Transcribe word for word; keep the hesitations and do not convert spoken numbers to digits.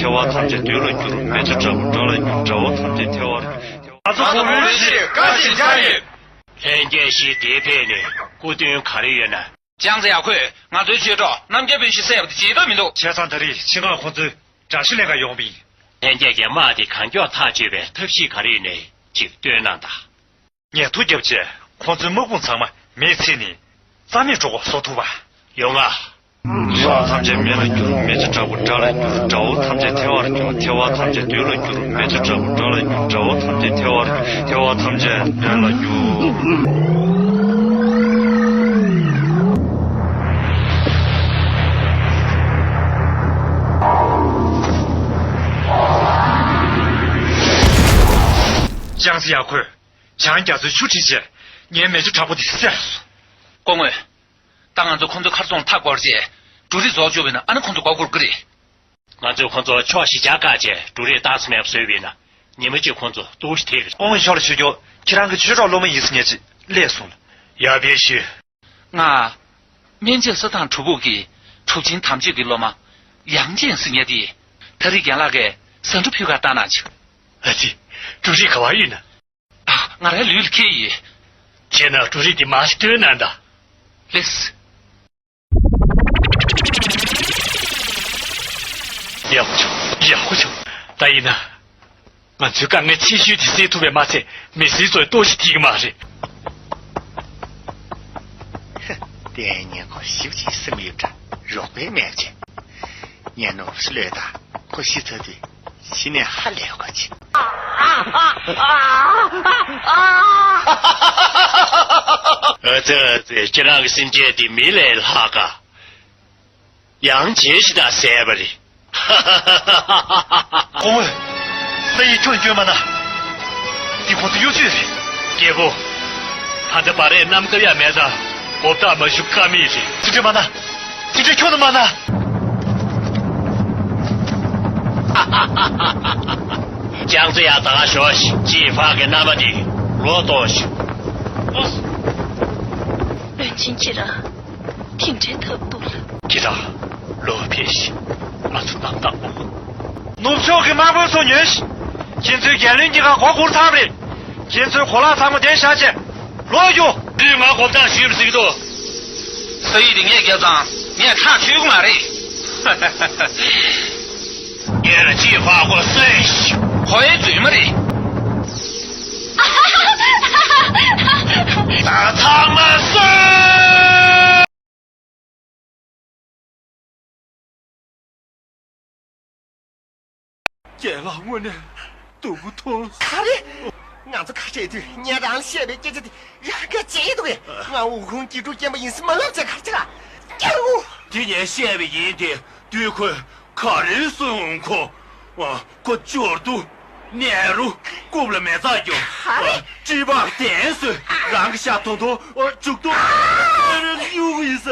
ཐལ་བ་ཐམས་ཅད་རྡུལ་ལ་འགྱུར། མེ་ལྕེ་ཁྲ་བོ་དགྲ་ལ་འགྱུར། དགྲ་བོ་ཐམས་ཅད་ཐལ་བར་འགྱུར། ང་ཚོ་བོད་མི་ཞིག་བཀའ་ཞིག་རྒྱག་ཡིན། ལྷན་རྒྱས་ཞིག་འདིར་ཕེབས་ནས་སྐུ་མདུན་ག་རེ་ཡོད་ན། ཅང་ཙེ་ཡ་ཁོས་ང་ཚོའི་ཆོས་གྲོགས་རྣམ་རྒྱལ་དཔོན་ཞིག་བསད་པ་དེ་བརྗེད་ཐབས་མི་འདུག་བྱས་ཙང་ད་རེས་ཕྱི་ནང་ཁོང་ཚོའི་དགྲ་ཤ་ལེན་ག་ཡོང་བ་ཡིན། ལྷན་རྒྱས་ཀྱིས་དམག་དེ་གང་མགྱོགས་ཐག་གཅོད་པའི་ཐབས་ཤེས་ག་རེ་ཡོད་ནའི་ཅིག་སྟོན་གནང་དང་། ངས་ཐུགས་རྒྱབ་བྱས་ཁོང་ཚོའི་དམག་དཔུང་ཚང་མ་མེས་ཚིག་ནས་རྩ་མེད་འགྲོ་བ་བཟོ་ཐུབ་པ། ཡོང་ང་། ལྷ་ཐམས་ཅད་མེ་ལ་འགྱུར། མེ་ལྕེ་ཁྲ་བོ་དགྲ་ལ་འགྱུར། དགྲ་བོ་ཐམས་ཅད་ཐལ་བར་འགྱུར། ཐལ་བ་ཐམས་ཅད་རྡུལ་ལ་འགྱུར། མེ་ལྕེ་ཁྲ་བོ་དགྲ་ལ་འགྱུར། དགྲ་བོ་ཐམས་ཅད་ཐལ་བར་འགྱུར། ཐལ་བ་ཐམས་ཅད་རྡུལ་ལ་འགྱུར། ཅང་ཙེ་ཡ་ཁོས་བྱང་རྒྱ་མཚོའི་ཆུ་ཁྲིད་བྱས་ངའི་མེ་ལྕེ་ཁྲ་བོ་དེ་བསད་སོང་། སྐུ་ངོ། ད་ང་ཚོ་ཁོང་ཚོ་མཁར་རྫོང་མཐའ་བསྐོར་རྗེས་འབྲུ་རིགས་རྫོགས་བཅུག་པ་ཡིན་ན་ཨ་ནི་ཁོང་ཚོ་མགོ་སྒུར་གི་རེད། ང་ཚོས་ཁོང་ཚོར་ཕྱོགས་བཞི་བརྒྱ་བཀག་བྱས་འབྲུ་རིགས་བཏང་ས་མེད་པ་བཟོས་པ་ཡིན་ན་ཉི་མ་གཅིག་ཁོང་ཚོ་སྡུག་ཤི་ཐེབས་ཀྱི་རེད། ཨོང་ཤོར་ཆོས་སྐྱོང་ཁྱེད་རང་གི་ཆོས་གྲོགས་སློབ་མ་ཡིན་ཟེར་ངས་ཅིག་སླེབས་སོང་ལ། ཡ་བེ་ཤི། ང་སྨན་བྱེད་ས་དང་གྲུ་ཕུག་གི་གྲུབ་ཆེན་དམ་ཆོས་ཀྱི་སློབ་མ་ཡང་ཅན་ཟེར་ངས་དེ་ད་རེས་རྒན་ལགས་ཀྱིས་ཟ་འབྲུ་ཕུལ་གར་བཏང་གནང་བྱུང་། ཨ་ཙི། འབྲུ་རིགས་ག་བ་ཡིན་ན། ང་རའི་ལུས་ལ་ཁེལ་ཡོད། བྱས་ན་འབྲུ་རིགས་འདི་མར་ཞིག་སྟོན་གནང་དང་། ལེགས། ཡག་པོ་བྱུང་། ཡག་པོ་བྱུང་། ད་ཡིན་ན། ང་ཚོའི་དཀའ་ངལ་ཆེ་ཤོས་དེ་སེལ་ཐུབ་པས་མ་ཚད་མི་སེར་ཚོའི་ལྟོགས་ཤི་ཐེབས་ཀྱི་མ་རེད། ལྟས་ངན་ཁོ་ཞིབ་ཅིག་སེམས་ཡོད་འདྲ། རོགས་པའི་སྨན་བྱེད། ངས་ནོར་སུ་ལོས་དང་ཁོ་ཤི་ཚར་དུས་ཕྱི་ནས་ཧ་ལས་དགོས་ཀྱི། ཨ་ཙི་ཨ་ཙི། ཁྱེད་རང་གི་སེམས་ཅན་དེ་མི་ལས་ལྷག་ག་ཡང་བྱེད་ཞིག་དང་ཟས་པ་རེད། ཁོང་། ས་ཡི་ཁྱོད་སྐྱོན་མ་ན། འདི་ཁོང་ཚོ་གཡོ་ཇུས་རེད། རྒྱལ་པོ། ད་ལྟ་བར་རས་གནམ་བཀབ་ཡ་མེད་ཙང་མགོ་བཏགས་མ་བཞུགས་ཀ་མེད་རེད། དེ་འདྲ་མ་ན། དེ་འདྲ་ཁྱོད་ནི་མ་ན། ཅང་ཙེ་ཡ་ད་ག་ཞོག་ཅིག་ཕག་གི་མནའ་མ་དེ་ལོག་གཏོང་ཞིག་བློན་ཆེན་ཁྱེད་རང་དེ་འདྲའི་ཐབས་སྡུག་ལ། ཁྱེད་རང་ལོག་ཕེབས་ཤིག་ང་ཚོ་རྣམ་དག་མོ། ནུབ་ཕྱོགས་ཀྱི་དམག་དཔོན་ཚོ་ཉོན་ཞིག་ཁྱེད་ཚོའི་རྒྱལ་བློན་གྱི་ཁ་སྒོ་བསྒུར་ཚར་བ་རེད། ཁྱེད་ཚོའི་གོ་ལག་ཚང་མ་དེར་བཞག་བྱས་ལོག་རྒྱུགས། དུས་ང་གོ་བརྡ་ཞུས་པ་ཟིག་འདུག་ས་ཡིག་དེ་ངས་བརྒྱབ་ཙང་ངས་ཐག་ཆོད་གི་མ་རེད། ངས་ལ་ཅིག་ཕར་གོ་སོས་ཤིག་ཁོ་ཡའི་རྫུན་མ་རེད། ད་ཚང་མ་སོས། རྒན་ལགས་དངོས་གནས་སྡུག་པོ་ཐོངས། ག་རེ། ང་ཚོ་ཁ་བྲལ་དུས་ངས་རང་ལ་བཤད་པའི་སྐད་ཆ་དེ་རང་གིས་བརྗེད་འདུག་གས། ང་དབུལ་ཕོངས་དགེ་ཕྲུག་རྐྱེན་པ་ཡིན་ཟེར་མ་ལབ་ཚེ་ག་རེ་བྱེད་ག་སྐྱག་འུ། དེ་ངས་བཤད་པ་ཡིན་ཏེ་དུས་ཁོས་ག་རེ་གསུང་ཁོ། ཨ། ཁོ་འབྱོར་དུ་ནས་རུ་རྐུབ་ལ་མེ་བཙའ་རྒྱོབ། ཧ་རེ། སྤྲིན་པ་གདན་སོས་རང་གི་ཤ་ཐོང་ཐོང་འཇུག་ཐོང་གཡུག་ཡིན་ས།